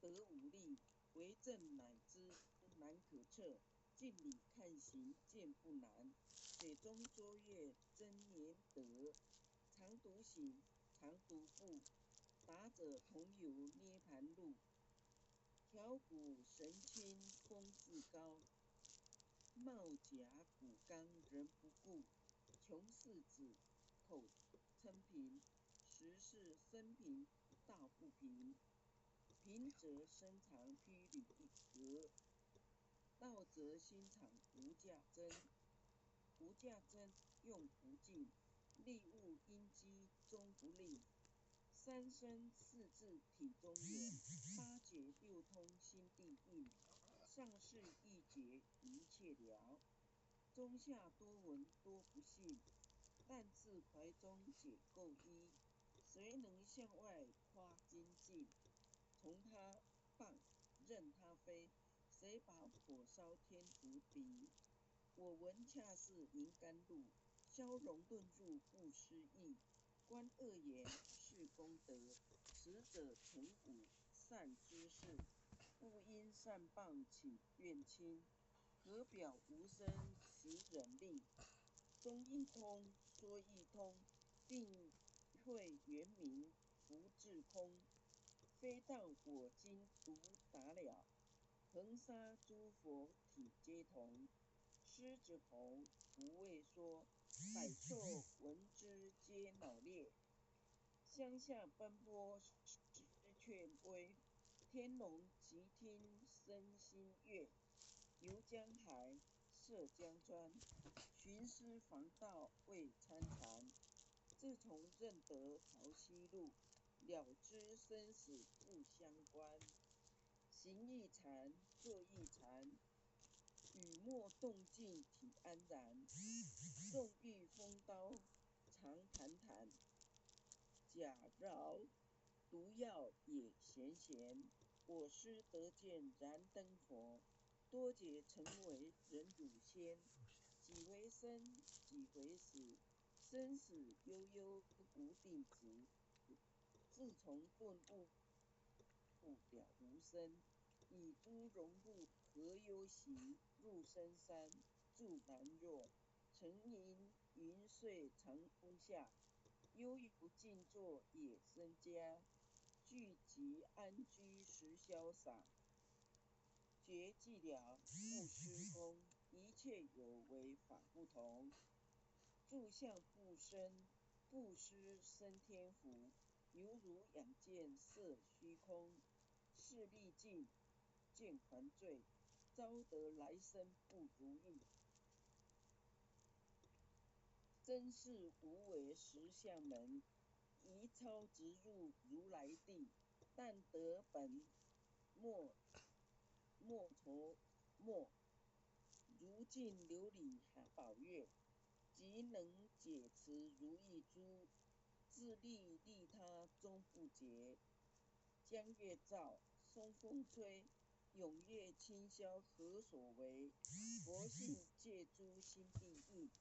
得五力，唯证乃知难可测。镜里看形见不难，水中捉月真年得。常独行，常独步，达者同游涅盘路。条骨神清风自高，帽甲骨刚人不顾。穷四子口称贫，实是身贫道不贫。贫则身长披履革，道则心常无价珍。无价珍用不尽，利物因机终不利。三生四智体中圆，八觉六通心地印。上士一觉一切了，中下多闻多不信。但自怀中解垢衣，谁能向外夸精进？从他放，任他飞，谁把火烧天无敌？我闻恰似饮甘露，消融顿入不思议。观恶言是功德，慈者成无善知识。不因善谤起怨亲，何表无生死忍力？中亦通，说亦通，定慧圆明不自空。非但我今独达了，恒沙诸佛体皆同。狮子吼不为说，百兽闻之皆恼裂。乡下奔波失却威，天龙即听身心悦。游江海，涉江川，寻师访道未参禅。自从认得桃溪路，了知生死不相关。行亦禅，坐亦禅，语默动静体安然。纵遇风刀常坦坦，假饶毒药也咸咸。我师得见燃灯佛，多劫成为忍辱仙。几回生，几回死，生死悠悠无定止。自从顿悟了无生，以诸荣辱何忧喜？入深山，住兰若，沉吟云睡长空下，悠游静坐野僧家，聚集安居实潇洒。绝寂寥不虚空，一切有为法不同。住相不生，不施生天福，犹如仰见色虚空。势力尽，见还罪，招得来生不如意。真是无为实相门，一超直入如来地。但得本莫莫愁莫，如镜琉璃含宝月，即能解持如意珠，自利利他终不竭。江月照，松风吹，踊跃清宵何所为？佛性借诸心地印，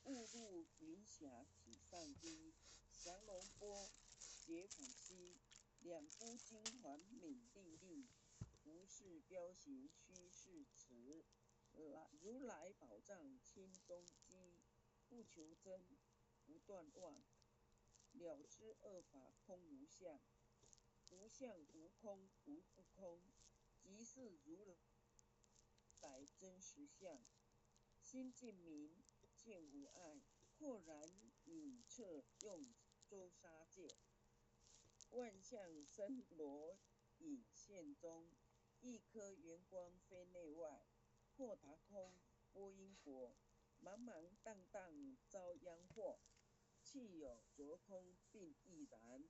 误入云霞体上低。降龙波，解虎溪，两孤金环敏历历。无是标行须是持，如来宝藏清东基，不求增，不断妄，了知二法空无相，无相无空无不空，即是如来真实相。心净明见无碍，豁然隐彻用周沙界，万象森罗隐现中，一颗圆光非内外，豁达空，拨因果，茫茫荡荡遭殃祸，弃有着空并亦然。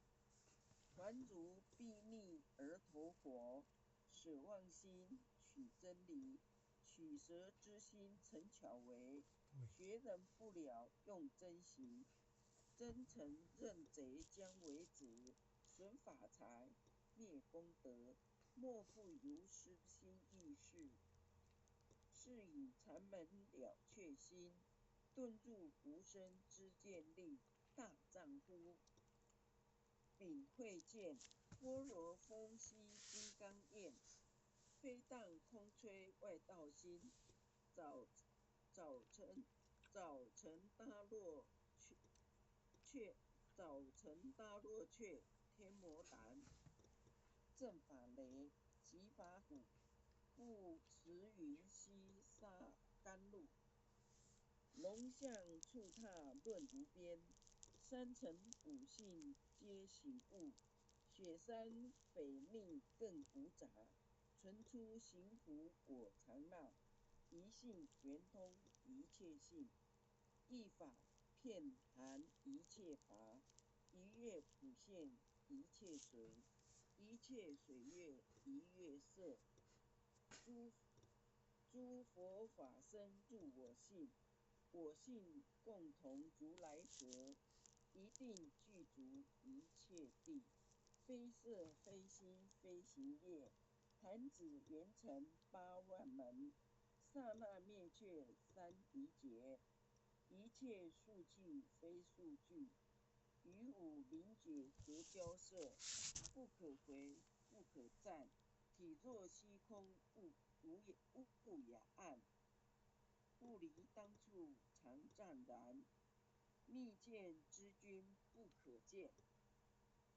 还如睥睨而投火，舍妄心取真理，取舍之心成巧为。学人不了用真行，真诚认贼将为子，损法财灭功德，莫不如是心意事。是以禅门了却心，顿入无生之见力，大丈夫。秉慧见，般若风息经剛焰，飛蕩空摧外道心。早早晨早晨大落却早晨大落却天魔胆，正法雷击法鼓，不持云溪洒甘露。龙象触踏论无边，三乘五性皆醒悟。雪山匪逆更无杂，纯出行福我常纳。一性圆通一切性，一法遍含一切法，一月普现一切水，一切水月一月色。诸诸佛法身入我性，我性共同如来合，一定具足一切地。非色非心非行业，弹指圆成8万门，刹那灭却三疑劫。一切数据非数据，与五灵觉何交涉？不可回，不可战，体若虚空无无无雅暗，不离当处常湛然。密见之君不可见。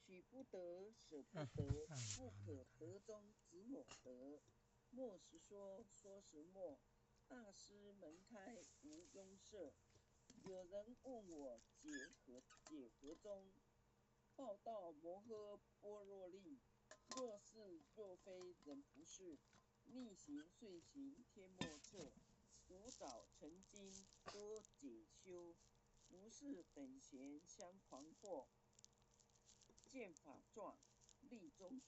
取不得，舍不得，不可得中只我得。莫实说，说实莫。大师门开无庸舍。有人问我解何解何中？报道摩诃般若力。若是若非人不是，逆行顺行天莫测。无早成经多解修，不是等闲相狂惑。见法状，立宗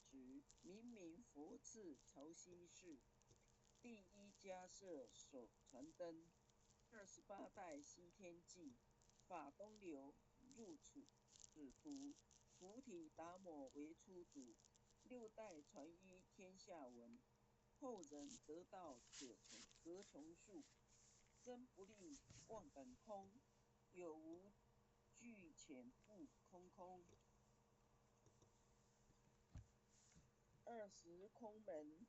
旨，明明佛赐曹溪寺，第一迦叶手传灯，28代西天记，法东流入此途，菩提达摩为初祖，六代传医天下闻，后人得道可穷何穷数？真不立妄本空，有无俱浅不空空。二十空门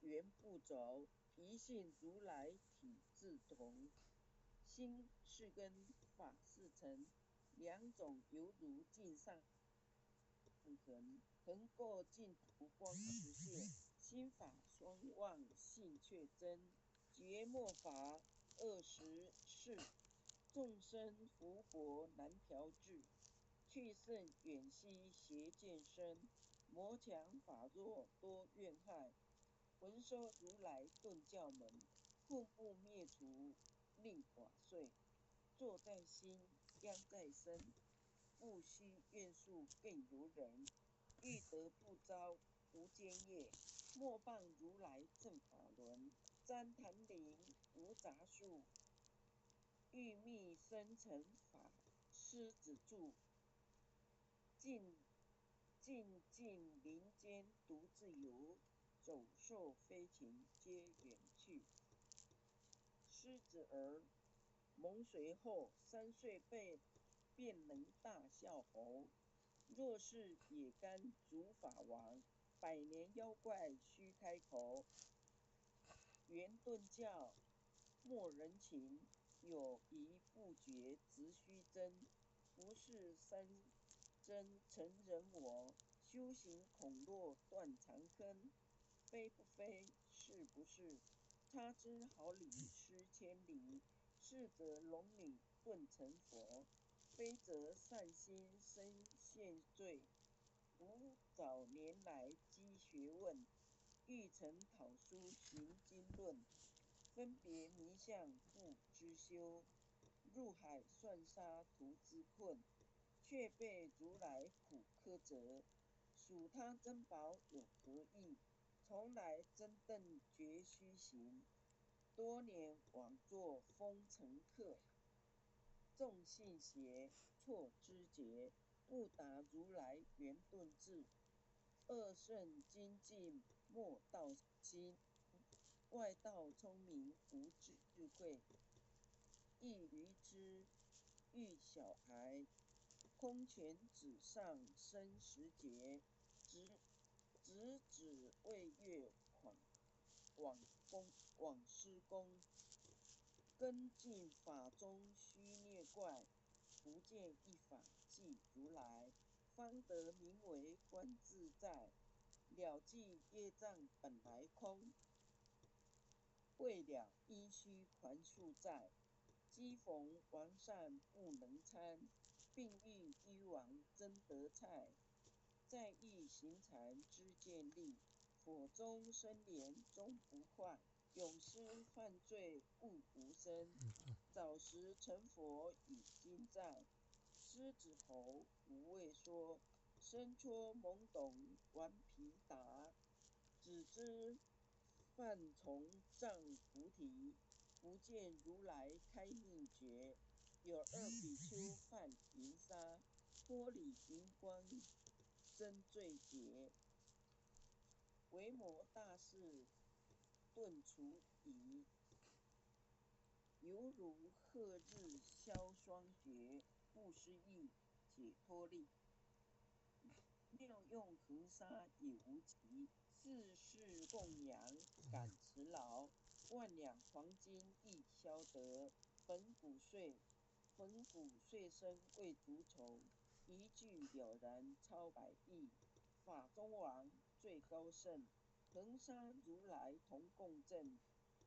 圆不着，一性如来体自同。心是根，法是尘，两种犹如镜上痕，横过净土光实现。心法双忘性却真，觉末法24，众生福薄难调治，去圣远兮邪见深，魔强法弱多怨害。闻说如来顿教门，困不灭除令寡碎。坐在心，殃在身，不须怨数更由人。欲得不遭无间业，莫谤如来正法轮。旃檀林无杂树，欲觅生成法师子住。静静静林间独自游，走兽飞禽皆远去。狮子儿蒙随后，3岁被便能大笑猴。若是野干主法王，百年妖怪须开口。圆顿教莫人情，有疑不决直须真。不是三真成人我，修行恐落断肠坑。非不非，是不是？差之毫厘，失千里。是则龙女顿成佛，非则善心生现罪。吾早年来积学问，欲成讨书寻经论，分别迷相不知修。入海算沙徒自困，却被如来苦苛责。数他珍宝有何益？从来争邓绝虚行。多年枉作风尘客，众信邪，错知觉，不达如来圆顿智。二圣精进莫道心，外道聪明无智慧。亦愚痴欲小孩，空拳指上生十劫，执子为乐往公往施功，根净法中须虐怪，不见一法即如来，方得名为观自在。了记业障本来空，未了因须还宿债。饥逢王膳不能餐，病遇医王争得菜。在欲行禅知见力，火中生莲终不坏。永失犯罪悟无生，早时成佛已经在。狮子吼无畏说，身搓懵懂顽皮达。只知犯从障菩提，不见如来开秘诀。有二比丘犯淫沙，脱离荧光真罪劫。维摩大士顿除疑，犹如贺日消霜绝，不思议解脱力。妙用恒沙也无极，四世供养感慈劳，万两黄金亦消得。粉骨碎，粉骨碎身未足愁，一句了然超百亿。法中王最高圣，恒沙如来同共振。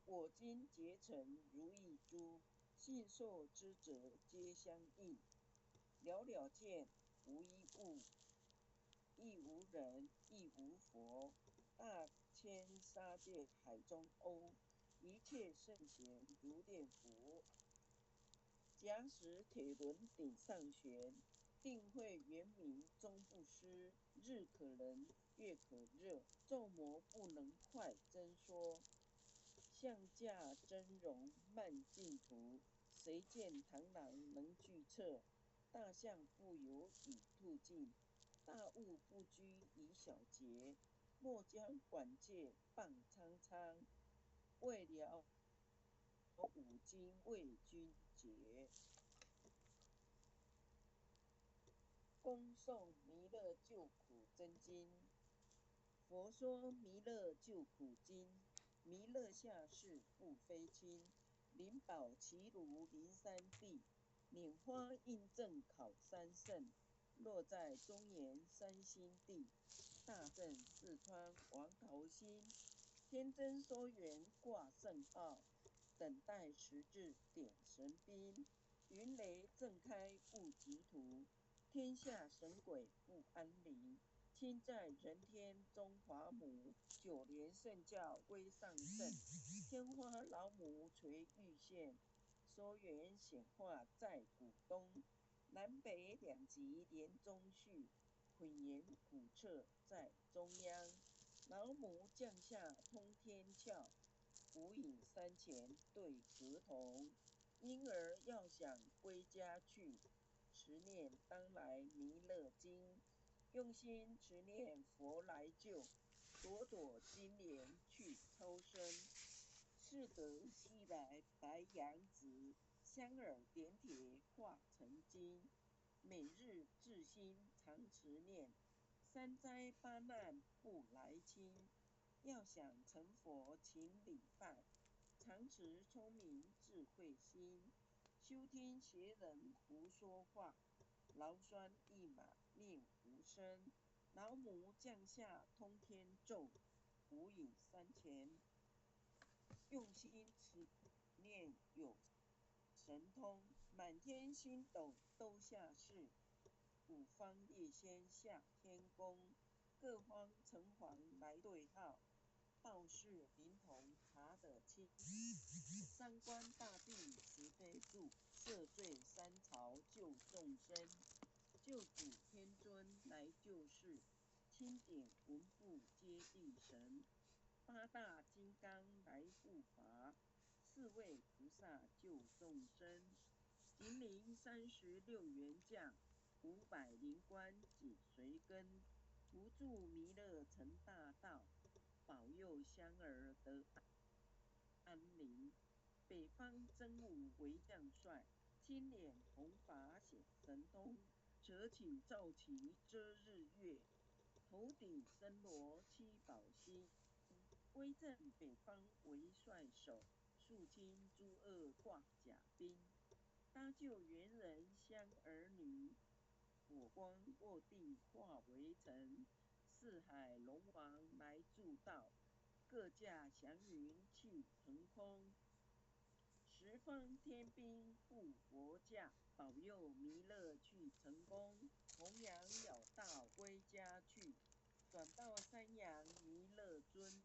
我今结成如意珠，信受之者皆相应。了了见无一物，亦无人，亦无佛。大千沙界海中鸥，一切圣贤如念佛。假使铁轮顶上悬，定慧圆明终不失。日可能，月可热，众魔不能坏真说。象驾真容慢净土，谁见螳螂能拒策？大象不游以兔进，大物不拘以小节。莫将管界傍苍苍，未了五经为君绝。恭诵弥勒救苦真经。佛说弥勒救苦经，弥勒下世不非亲，灵宝齐如灵山地，拈花印证考三圣，落在中原三星地，大镇四川王桃心，天真说缘挂圣号，等待时至点神兵，云雷震开悟极图，天下神鬼不安宁。亲在人天中华母，九莲圣教归上圣，天花老母垂玉线，说缘显化在古东，南北两极连中续，混元古册在中央，老母降下通天窍，无影山前对河童，婴儿要想归家去，持念当来弥勒经。用心持念佛来救，朵朵金莲去超生。赤德西来白羊子，香耳点铁化成金。每日至心常持念，三灾八难不来侵。要想成佛勤礼拜，常持聪明智慧心。休听邪人胡说话，劳栓一马念无声。老母降下通天咒，无影山前用心持念有神通，满天星斗都下世，五方列仙下天宫，各方城隍来对号，道士灵童查得清。三官大帝慈悲助，赦罪三朝救众生，救主天尊来救世，钦点文部接地神，八大金刚来护法，四位菩萨救众生，金陵36员将，500灵官紧随跟，扶助弥勒成大道，保佑香儿得安宁。北方真武为将帅，青脸红发显神通，扯请赵齐遮日月，头顶森罗七宝星，威震北方为帅首，肃清诸恶挂甲兵，搭救猿人相儿女，火光落地化为尘，四海龙王来助道，各驾祥云去腾空。十方天兵护佛驾，保佑弥勒去成功，弘扬了道归家去，转到三阳弥勒尊，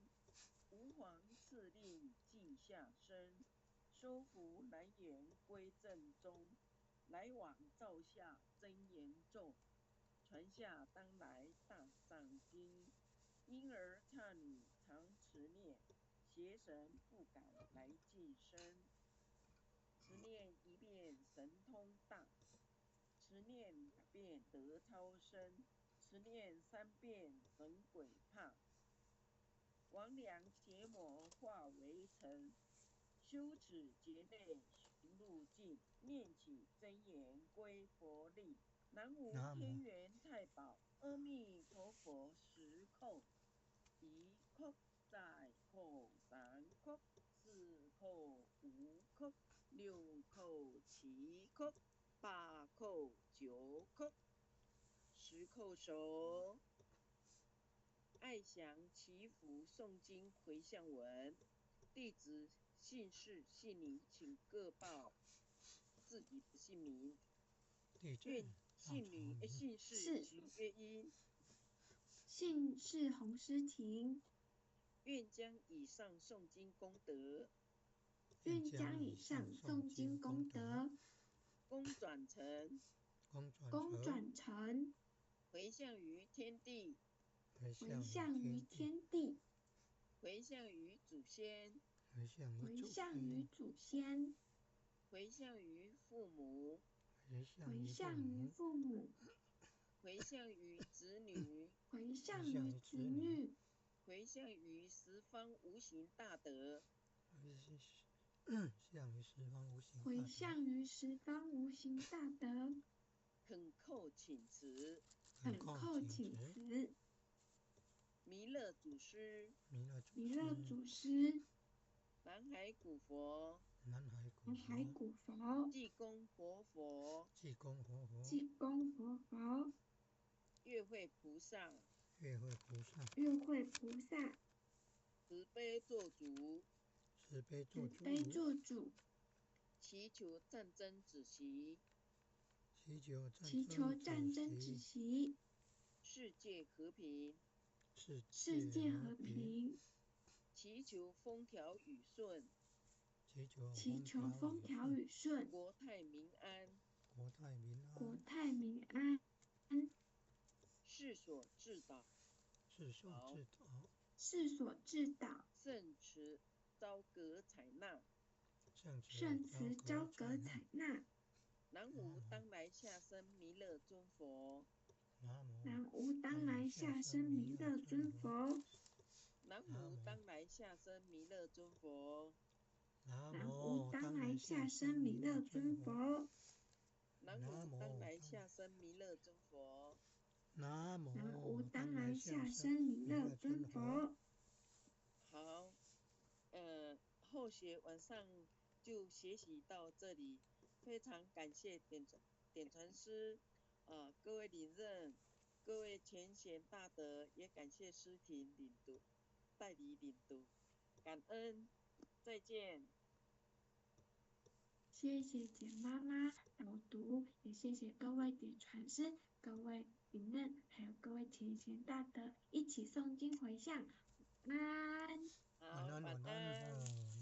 吾皇敕令记下身，收服南阎归正宗，来往造下真言咒，传下当来大藏经，婴儿刹女常持念，邪神不敢来近身。持念一遍神通大，持念两遍得超生，持念三遍神鬼怕。魍魉邪魔化为尘，修此劫内寻路径，念起真言归佛力。南无天元太保，阿弥陀佛十叩，一叩，再叩，三叩，四叩，五叩，六叩，七叩，八叩，九叩，十叩首。爱祥祈福诵经回向文，弟子姓氏姓名，请各报自己的姓名。愿姓名、姓氏及乐音。姓氏洪诗婷。愿将以上诵经功德，愿将以上诵经功德，功转成，功转成，回向于天地，回向于天地，回向于祖先，回向于祖先，回向于父母，回向于父母，回向于子女，回向于子女，回向于十方无形大德，回向于十方无形大德，恳叩请辞，恳叩请辞。弥勒祖师，弥勒祖师，南海古佛，南海古佛，济公活佛，济公活佛，月会菩萨，月会菩萨，慈悲作主，慈悲作主，祈求战争止息，祈求战争止息，世界和平，世界和平，祈求风调雨顺，祈求风调雨顺，国泰民安，国泰民安，世所至导，世所至导，圣慈昭阁采纳，圣慈昭阁采纳。南无当来下生弥勒尊佛，南无当来下生弥勒尊佛，南无当来下生弥勒尊佛，南无当来下生弥勒尊佛，南无当来下生弥勒尊佛，南无当来下生弥勒尊佛。好，后学晚上就学习到这里，非常感谢点传师，各位领任，各位前贤大德，也感谢师婷领读，代理领读，感恩，再见。谢谢简妈妈导读，也谢谢各位点传师、各位领任，还有各位前贤大德，一起诵经回向，晚安。好，晚安。